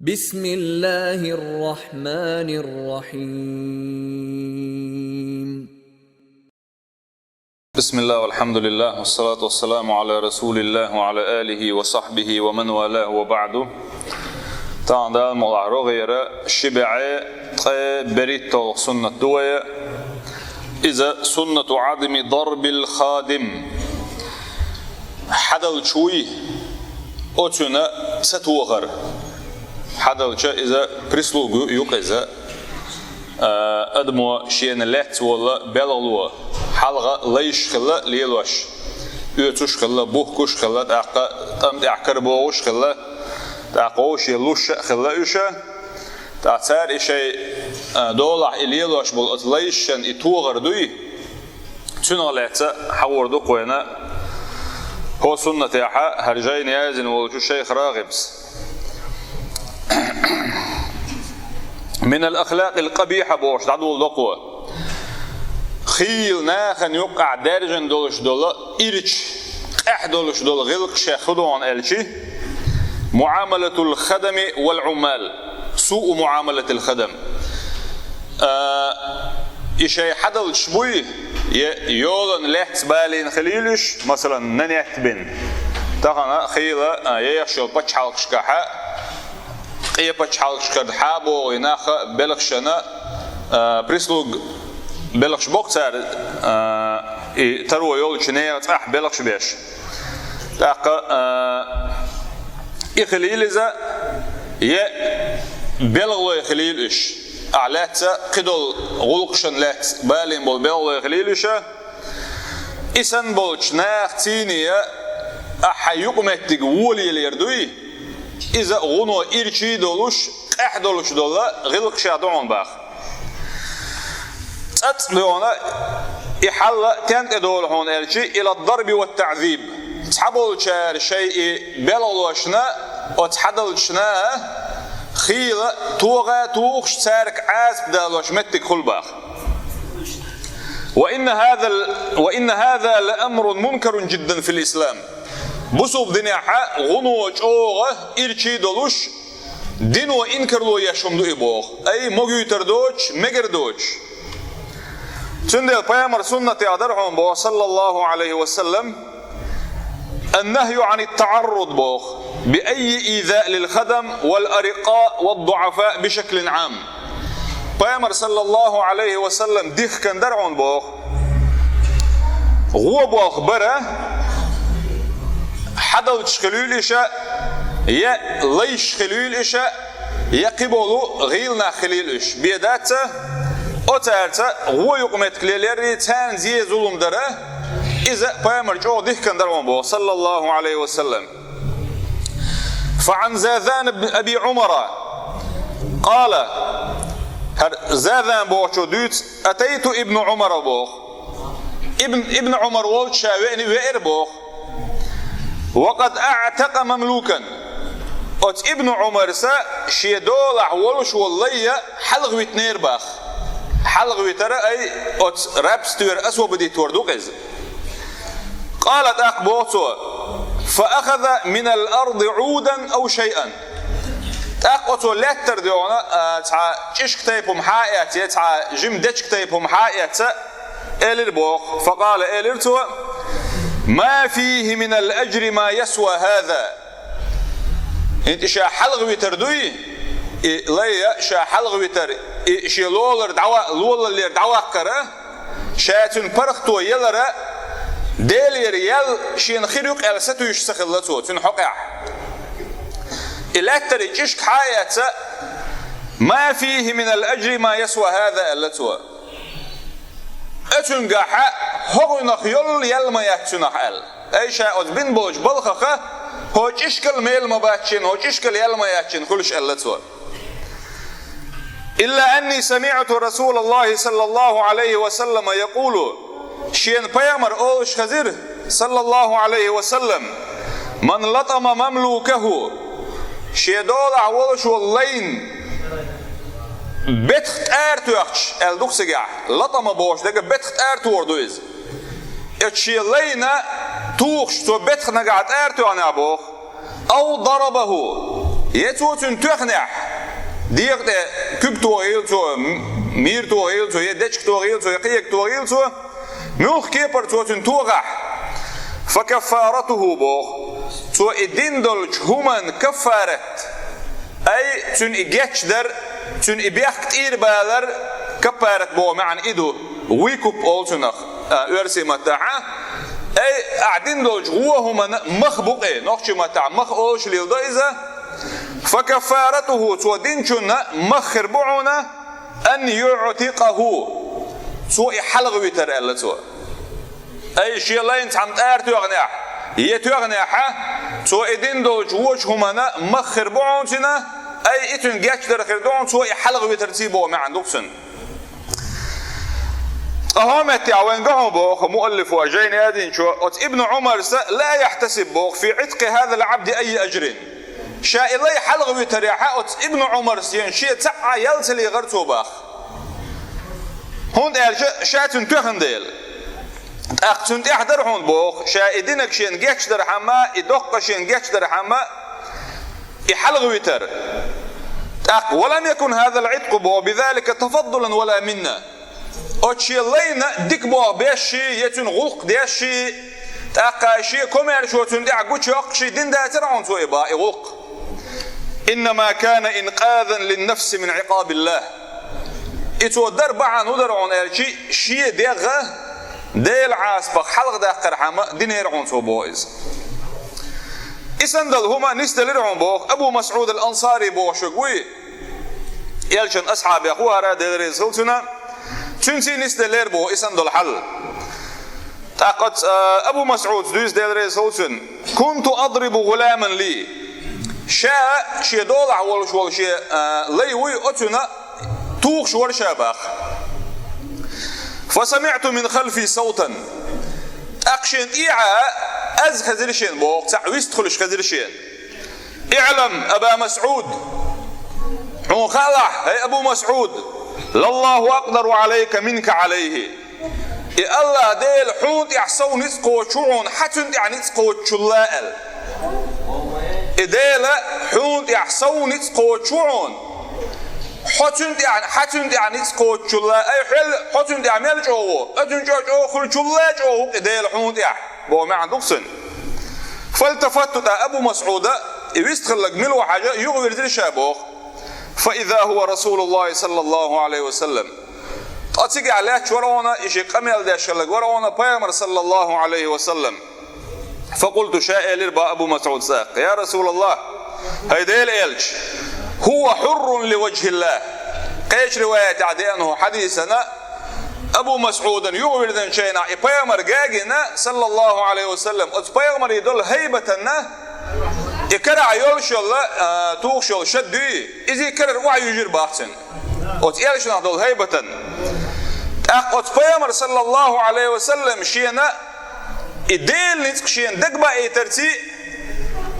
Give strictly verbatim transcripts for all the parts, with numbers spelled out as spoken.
بسم الله الرحمن الرحيم. بسم الله والحمد لله والصلاة والسلام على رسول الله وعلى آله وصحبه ومن والاه وبعد. Тахана Дала мукъ лахь рогӀера ши бӀаьи ткъаь берхӀитталгӀа суннат ду вай. Иза суннату عدم ضرب الخادم. Хьадалча вуй, оцунна ца тохар. Хьадалча иза прислуга ю-кх иза. А, адамо шена лаьцна волу белхало, хьалха лайш хилла лелош, оьцуш хилла, бухкуш хилла, тӀаккха тӀам тӀехь карабогӀуш хилла, тӀаккха вовшех луш а хилла уьш. ТӀаккха цара и шайн, а, долахь и лелош болу оцу лайшан и тохар дуй, цунах лаьцна хьахор ду-кх вайна хӀокху суннатехь хӀара жайна яздина волчу шайх РагӀибс. «من الأخلاق القبيحة» бохуш дӀадолу докъо. Хийла нахана юккъехь даьржина долуш долу ирча, къаьхьа долуш долу гӀиллакх шех хӀун ду аьлча, «معاملة الخدم والعمال. سوء معاملة الخدم». А, и шайн хьадалчаш буй, я йолана лаьцна балийна хилийла уьш, масалан, нанетта бина. Тахана хийла, а, ехаш йолу пачхьалкхашкахьа, къен пачхьалкхашкара хьа а богӀий нах а белхашна, а, прислуг белхаш боккху цара, а, и таро йолчу нехан цӀахь белхаш беш. ТӀаккха, а, и хилийла иза, я белхалой хилийла уьш. Ахь лаьцна кхидолу гӀуллакхашна лаьцна балийна болу белхалой хилийла уьш. И санна болчу нахаца цӀийне ахь хьайн юкъаметтиг волаялар дуй, иза гӀуно ирчий долуш, къаьхьа долуш долу гӀиллакхаш ду хьуна боху. ЦӀацкъа ду хьуна и хьал, тӀе долу хьуна аьлча, «إلى الضرب والتعذيب». Цхьаболчара шайн и белхалошна, оцу хьадалчашна хийла тоха а тухуш, цаьрга Ӏазап далош меттиг хуьлу боху. «وإن هذا ال-، وإن هذا لأمر منكر جدا في الإسلام». Бусалба динехь гӀуно чӀогӀа ирчий долуш, дино инкарло еш хӀума ду и боху. Ай, могуьйтур доцуш, мегар доцуш. Цундела пайхамар суннатехь дара хьуна боху, саллаллаху Ӏалайхи ва саллам, «النهي عن التعرض» боху, «بأي إيذاء للخدم والأرقاء والضعفاء بشكل عام». Пайхамар, саллаллаху Ӏалайхи ва саллам, дихкина дара хьуна боху, гӀо болх бара, хьадалчаш хилийла иша, я лайш хилийла иша, я кхиболу гӀийла нах хилийла уьш. Бен дац, оцаьрца гӀо юкъаметтиг лелорий, царна зе-зулам дара, иза пайхамар чӀогӀа дихкина дара хьуна боху, саллаллаху Ӏалайхи ва саллам. «فعن زاذان بن أبي عمر قال», хӀара Зазан бохучо дуьйцу, «أتيت ابن عمر» боху. Ибн, Ибн Ӏумар волчу ша веана веара боху. «وقد أعتق مملوكا». Оцу Ибн Ӏумарса шен долахь волуш волу лай хьалхавитинера боху. Хьалхавитара, ай, оцу рабствера освободить вар ду-кх иза. «قال», тӀаккха боху цо: «فأخذ من الأرض عودا أو شيئا». ТӀаккха оцо лаьттара дуьхьал, а, цхьа чӀишка тайпа хӀума хьа а эцна, я цхьа жима дечка тайпа хӀума хьа а эцна, элира боху. «فقال», элира цо: «ما فيه من الأجر ما يسوى هذا». ХӀинца и ша хьалхавитар дуй, и лай ша хьалхавитар, и шен лолар дӀава-, лолаллера дӀаваккхара, ша цуьнан паргӀато ялара, Делера ял шена хир ю-кх аьлла сатуьйсуш ца хилла цо цуьнан хьокъехь. И лаьттара и чӀишка хьа а эцна, «ما فيه من الأجر ما يسوى هذا», аьлла цо. Оцуьнгахь хӀокхуьнах йолу ял ма яц цуьнах аьлла. Ай, ша оцу бина болчу балхах хӀокху чӀишкал мела ма бац шена, хӀокху чӀишкал ял ма яц шена хуьлуш, аьлла цо. «إلا أني سمعت رسول الله صلى الله عليه وسلم يقول», шена пайхамар олуш хезира, саллаллаху Ӏалайхи ва саллам: «من لطم مملوكه», шен долахь волуш волу лайн бетах тӀара тоьхча, аьлла ду-кх цигахь, латӀама бохуш дерг бетах тӀара тохар ду иза. Эцу шен лайна тухуш цо бетах нагахь тӀара тоьхна боху, «أو ضربه», Я цо цуьнан тоьхнехь, дегӀа тӀе куьг тохийла цо, м-, мийра тохийла цо, я дечиг тохийла цо, я кхиъг тохийла цо, муьлхха кепара цо цуьнан тохахь, فكفارته боху, цо и дина долчу хӀуманна каффарат, ай, цуьнан и гечдар, цуьнан и бехк тӀийр балар каффарат боху маьӀна и ду, выкуп олу цунах, а, оьрсийн маттахь, а. Ай, ахь дина долчу вон хӀуманна мах бу-кх и, нохчийн маттахь мах олуш лелла до иза. فكفارته, цо динчунна мах хир бу хьуна, أن يعتقه, цо и хьалхавитар, аьлла цо. Ай, шен лайна цхьамма тӀара тоьхнехь, я тоьхнехь, цо и дина долчу вочу хӀуманна мах хир бу хьуна цуьнан, ай, и цуьнан гечдар хир ду хьуна, цо и хьалхавитарций боху маьӀна ду-кх цуьнан. Ткъа хӀокху меттехь вайна го хьуна боху муаллифо, жайна яздинчо, оцу Ибн Ӏумарс ла яхьтасиб боху في عتق هذا العبد أي أجر. Ша и лай хьалхавитарехь оцу Ибн Ӏумарс йина шен цхьа а ял ца лехара цо боху. ХӀунда аьлча ша цуьнан тоьхна дела. ТӀаккха цуьнан тӀехь дара хьуна боху, ша и динарг шена гечдархьама, и доккха шена гечдархьама, и хьалхавитар. ТӀаккха ولم يكن هذا العتق боху بذلك تفضلا ولا منة. Оцу шен лайна дика боху беш ший, я цуьнан гӀуллакх деш ший, тӀаккха шен комаьршо цуьнан тӀехь гучуйоккхуш ший дина дацара хьуна цо и боху, и гӀуллакх. إنما كان إنقاذا للنفس من عقاب الله. И цо дар бахьана хӀун дара хьуна аьлча, шен дегӀ Делан Ӏазапах хьалхадаккхархьама динера хьуна цо боху иза. И санна долу хӀума нисделира хьуна боху Абу МасӀуд ал-Ансари бохуш верг вуй, Элчан асхьабех ву хӀара, Дела реза хила цунна. Цуьнций нисделлера боху и санна долу хьал. ТӀаккха оцу, а, Абу МасӀудс дуьйцу, Дела реза хила цунна: كنت أضرب غلاما لي. Ша шен долахь волуш волу шен, а, лай вуй, оцунна тухуш вара ша боху. فسمعت من خلفي صوتا. ТӀаккха шен тӀехьа аз хезира шен боху, цхьаъ вистхуьлуш хезира шен. اعلم أبا مسعود. Хьуна хаалахь, хӀай Абу МасӀуд, لله أقدر عليك منك عليه. И АллахӀ Дела хьуна тӀехь сов ницкъ кхочуш ву хьуна, хьан цуьнан тӀехь ницкъ кхочушшулла аьлла. И Дела хьуна тӀехь сов ницкъ кхочуш ву хьуна, хьо цуьнан тӀехь, хьан цуьнан тӀехь ницкъ кхочушшулла, ай, хьел, хьо цуьнан тӀехь мел чӀогӀа ву, оцуьнан чӀогӀа, чӀогӀа хуьлу чулла чӀогӀа ву-кх и Дела хьуна тӀехь. Боху маьӀна ду-кх цуьнан. فالتفت, тӀаккха Абу МасӀуда, и вистхилларг мила ву хьажа, юхавирзира ша боху. فإذا هو رسول الله صلى الله عليه وسلم. Ткъа цигахь лаьтташ вара хьуна, и шен къамел деш хилларг вара хьуна Пайхамар, صلى الله عليه وسلم. فقلت, ша элира боху Абу МасӀудс тӀаккха: يا رسول الله, хӀай Делан Элча, هو حر لوجه الله. Кхечу риваятехь деана хӀокху хьадисана, Абу МасӀудана юхавирзинчу хенахь и Пайхамар гагийна, صلى الله عليه وسلم, оцу Пайхамаран долу хӀайбатана, и карахь йолуш йолу, а, тухуш йолу шад дуй, иза карара охьаюьжира боху цуьнан. Оцу Элчанах долу хӀайбатана. ТӀаккха оцу Пайхамар, صلى الله عليه وسلم, шена и Делан ницкъ шена дагабаийтарций,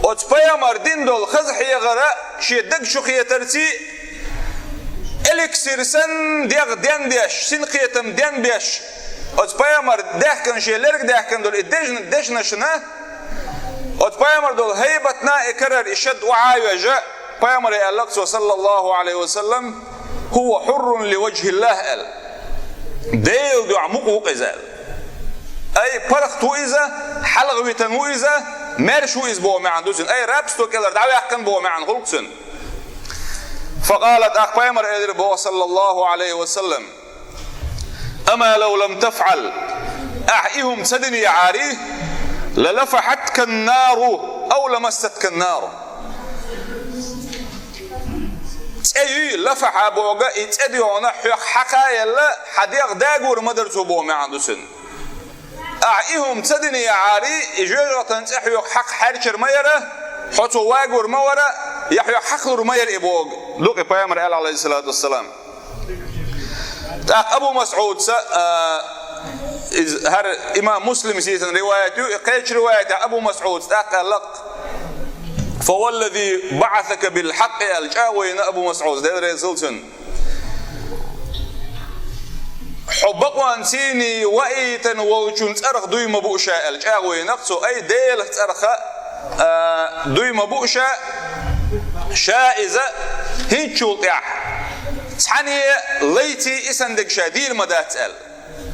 оцу Пайхамар дина долу хаза хьехар шен даг чу хетарций, эликсир санна дегӀ денбеш, синкхетам денбеш, оцу Пайхамар даьхкина, шен лерг даьхкина долу и дежна-, дешнашна, оцу Пайхамар долу хӀайбатана и карара и шад охьа а йоьжна, Пайхамаре аьлла-кх цо, صلى الله عليه وسلم: هو حر لوجه الله, аьлла. Делан дуьхьа мукъа ву-кх иза, аьлла. Ай, паргӀат ву иза, хьалхавитина ву иза, маьрша ву иза боху маьӀна ду цуьнан. Ай, рабство кӀелара дӀаваьккхина боху маьӀна хуьлу-кх цуьнан. فقال, тӀаккха Пайхамар элира боху, صلى الله عليه وسلم: أما لو لم تفعل, ахьа и хӀума ца диниехьарий, للفحتك النار أو لمستك النار. ЦӀе юй, лафахьа боху, и цӀе дуьйна хьоьх хьакха а елла, хьан дегӀ дагор ма дара цо боху маьӀна ду цуьнан. Ахьа и хӀума ца диниехьарий, и жоьжахатин цӀе хьоьх хьакха хьаьрчар ма яра, хьо цо вагор ма вара, я хьоьх хьакхалур ма яра и боху, ду-кх и Пайхамар аьлла, عليه الصلاة والسلام. ТӀаккха Абу МасӀудца, а, иза хӀара имам Муслима сийсана риваят ю, и кхечу риваятехь Абу МасӀудца тӀаккха аьлла-кх: فوالذي بعثك بالحق, аьлла, чӀагӀо йина Абу МасӀудца, Дела реза хила цунна. Хьо бакъонцаний ваийтина волчун цӀарах дуй ма бу ша, аьлла, чӀагӀо йина-кх цо, ай, Делан цӀарах, а, дуй ма бу ша, ша иза хӀинцачул тӀаьхьа цхьанне лайций, и санна дерг ша дийр ма дац аьлла.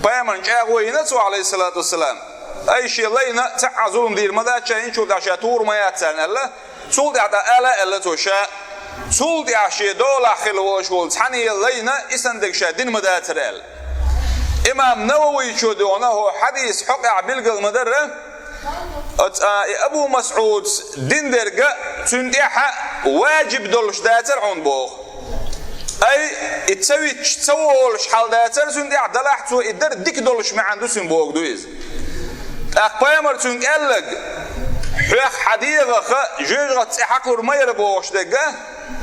Пайхамарна чӀагӀо йина цо, Ӏалайхиссалату вассалам, ай, шен лайна цхьа а зулам дийр ма дац ша, хӀинцачул тӀаьхьа ша тур ма яц царна аьлла. Цул тӀаьхьа тӀаккха ала аьлла цо ша, цул тӀаьхьа шен долахь хилла волуш волу цхьанне лайна и санна дерг ша дина ма дацара аьлла. Имам Нававичо дуьйна хӀокху хьадисан хьокъехь билгал ма-дарра, оцу, а, и Абу МасӀудас дина дерг цуьнан тӀехь важиб долуш дацара хьуна боху. Ай, и ца витча, ца волуш хьал дацара цуьнан тӀехь, делахь цо и дар дика долуш маьӀна ду цуьнан бохург ду иза. ТӀаккха пайхамара цуьнга аьлларг: «Хьоьх хьан дегӀах жоьжахатин цӀе хьакхалур ма яра», – бохуш дерг,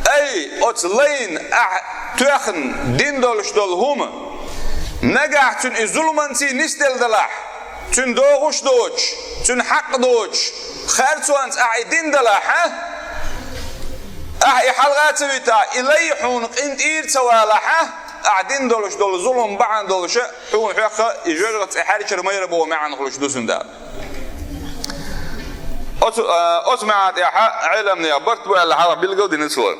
ай, оцу лайна ахь тоьхна дина долуш долу хӀума, нагахь цуьнан и зуламанций нисделла делахь, цуьнан догӀуш доцуш, цуьнан хьакъ доцуш, харцонца ахь и дина делахь, а? Ахь и хьалха а ца витахь, и лай хьуна къинтӀера ца валахь, а? Ахь дина долуш долу зулам бахьана долуша хьуна хьоьх и жоьжахатин цӀе хьерчар ма яра боху маьӀна хуьлуш ду цуьнан дакъа. Оцу, а, оцу маьӀна тӀехь Ӏеламнехан барт бу аьлла хьалха билгал дина цо.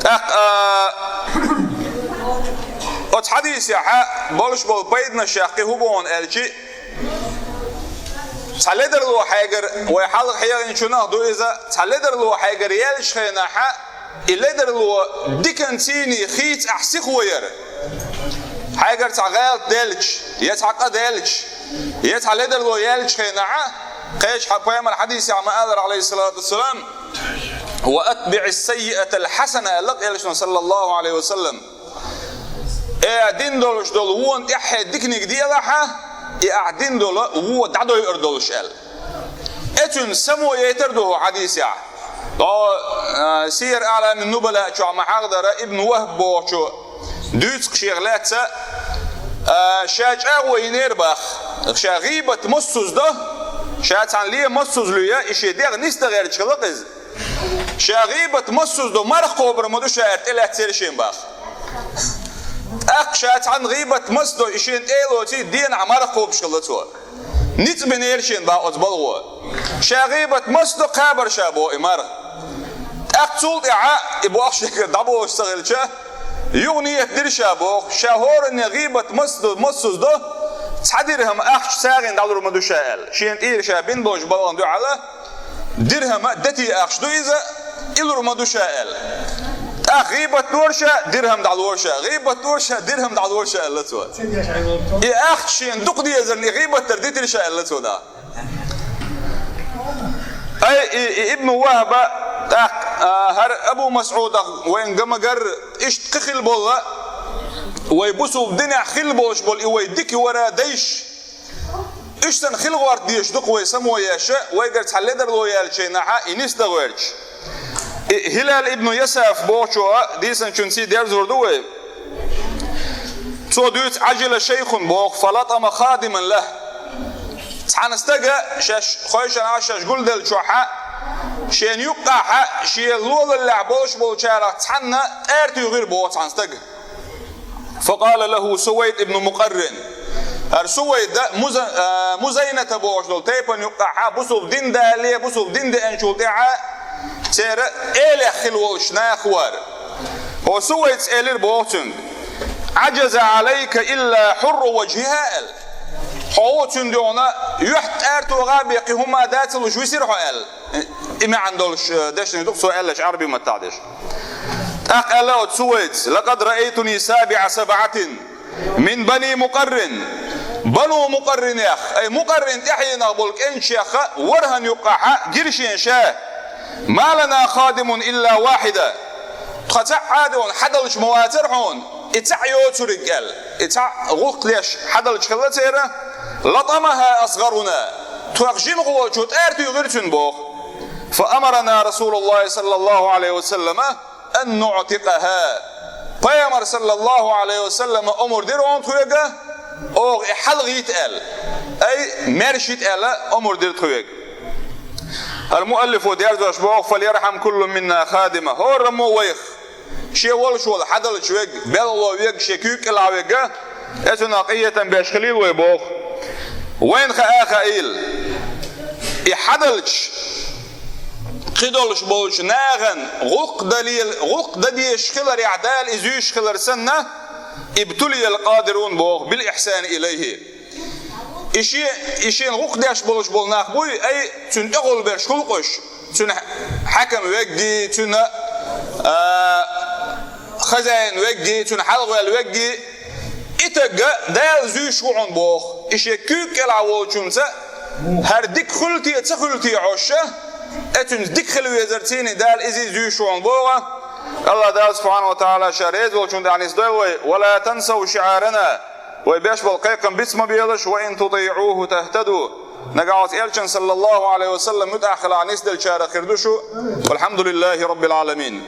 ТӀаккха, а, оцу хьадисехь болуш болу пайданашех кхин хӀун боху аьлча, цхьа ледарло хьайгара, вай хьалха хьехинчунах ду иза, цхьа ледарло хьайгара яьллачу хенахь, и ледарло диканцийний хийца ахь сихо яра. Хьайгара цхьа гӀалат даьлча, я цхьа къа даьлча, я цхьа ледарло яьллачу хенахь, кхечу хьа-, пайхамар хьадисехь ма-аллара, Ӏалайхиссалату вассалам: «Ва атбиӀис саййиатал хьасана», – аьлла элчано, саллаллаху Ӏалайхи ва саллам. Э, дина долуш долу вонна тӀаьххье диканиг делахь, и ахь дина долу вон дӀадойур долуш аьлла. Э, цуьнан само яйтар ду хӀокху хьадисехь. О, а, Сияр Аъламин Нубала чохь ма хьахадара Ибн Вахб бохучо дуьйцу-кх шех лаьцна, а, ша чӀагӀо йинера боху. Ша гӀийбат массаза до, ша цхьана лен массаза луьй, и шен дегӀ нисдан гӀерташ хилла-кх иза. Ша гӀийбат массаза до, марха кхобур ма ду ша аьлла, тӀелаьцнера шена боху. ТӀаккха ша цхьана гӀийбат маса до, и шена тӀе а лоций, денахь марха кхобуш хилла цо. Ницкъ бинера шена боху оцу балхо. Ша гӀийбат маса до, кхабара ша боху и марха. ТӀаккха цул тӀаьхьа и боху шегара дӀаболуш ца хилча, юха нийят дира ша боху, ша хӀоранна гӀийбат маса до, массаза до, цхьа дирхӀам ахча сагӀина дӀалур ма ду ша аьлла. Шена тӀера ша бина болчу балхана дуьхьал дирхӀам а дати ахча ду иза, и лур ма ду ша аьлла. ТӀаккха гӀийбат лора ша, дирхӀам дӀалора ша, гӀийбат лора ша, дирхӀам дӀалора ша аьлла цо. И ахча шена дукха дезарна и гӀийбат дар дитира ша аьлла цо дӀа. Ай, и, и Ибн Вахба, тӀаккха, а, хӀара Абу МасӀудах вайн гамагар иштта кхин хилла болла, вай бусулба динехь хилла болуш болу и вай дика вара дайш. Уьш санна хила гӀорта дезаш ду-кх вай само еш, вайгара цхьа ледарло яьллачу хенахь и нисдан гӀерташ. И Хилал ибн Ясаф бохучо дийцинчуьнций дерзор ду вай. Цо дуьйцу: «Ӏажила шайхун», – боху, «фалатама хадиман лахь». Цхьана стага шаьш хойшана Ӏаш шаьш гулделлачохь, шена юккъахь шен лолаллехь болуш болчарах цхьанна тӀара туьйхира боху цхьана стага. «Факъала лаху Сувайд ибн Мукъаррин». ХӀара Сувайда Муза-, а, Музайната бохуш долу тайпана юккъахь бусулба дин далале, бусулба дин деанчул тӀаьхьа церан элех хилла волуш нах вара. ХӀо Сувайдас элира боху цуьнга: «Ӏажаза Ӏалайка илла хьурру важхӀиха», – аьлла. Хьо цуьнан дуьхьа юьхь тӀара тоха бен кхин хӀума дацалуш висира хьо аьлла. И маьӀна долуш, э, дешнаш ду-кх цо аьлларш Ӏарби маттахь деш. ТӀаккха аьлла оцу Сувайдас: «Лакъад раайтуни сабиӀа сабӀатин мин бани Мукъаррин». Бану Мукъарринех, ай, Мукъаррин тӀаьхьенах болу кӀентех ворхӀанна юккъахь гира шена ша: «Ма лана хадимун илла вахьида». Тхан цхьа а хьадалча ма вацара хьуна, и цхьаъ йоцург аьлла. И цхьаъ гӀуллакх деш хьадалча хилла церан. «Латамаха асгӀаруна». Тхох жимахволчо тӀара туьйхира цуьнан боху. «Фаамарана Расулуллахи саллаллаху Ӏалайхи ва саллама ан нуӀтикъаха». Пайхамар саллаллаху Ӏалайхи ва саллама омра дира хьуна тхоьга, оха и хьалхайта аьлла. Ай, маьрша йита аьлла омра дира тхоьга. ХӀара муаллифо дерзош боху: «ФальярхӀам куллу минна хадима». ХӀораммо вайх шен волуш волу хьадалча верг, белхало верг, шен куьйга кӀелахь верг, эцунах къинхетам беш хилийла вай боху. Вайна хаа хаийла, и хьадалча, Кхы долуш болчу нахана гӀуллакх дале-, гӀуллакх дан дезаш хиларехь Дала иза зуьйш хилар санна, ибтулиял къадирун боху, бил ихьсани илайхи. И шен, и шена гӀуллакх деш болуш болу нах буй, ай, цуьнан тӀехула берш хуьлу-кх уьш, цуьнан хьаькам вегги, цуьнан, а, хазаин вегги, цуьнан хьалхаваьлла вегги, и таг Дала зуьйш ву хьуна боху, и шен куьйга кӀелахь волчунца хӀара дика хуьлу те, ца хуьлу те Ӏоша, оцуьнца дика хила везарций Дала иза зуьйш ву хьуна боху. АллахӀ Дала субхьанаху ва тагӀала ша реза волчунна тӀехь нисдойла вай, ва ла тансав шиӀарана, вай беш болу кхайкхам биц ма белаш, ва ин тутиӀуху тахтаду, нагахь оцу элчан, саллаллаху Ӏалайхи ва саллам, муьтӀахь хилахь нисделлачарах хир ду шу. Валхьамдулиллахи раббил Ӏаламин.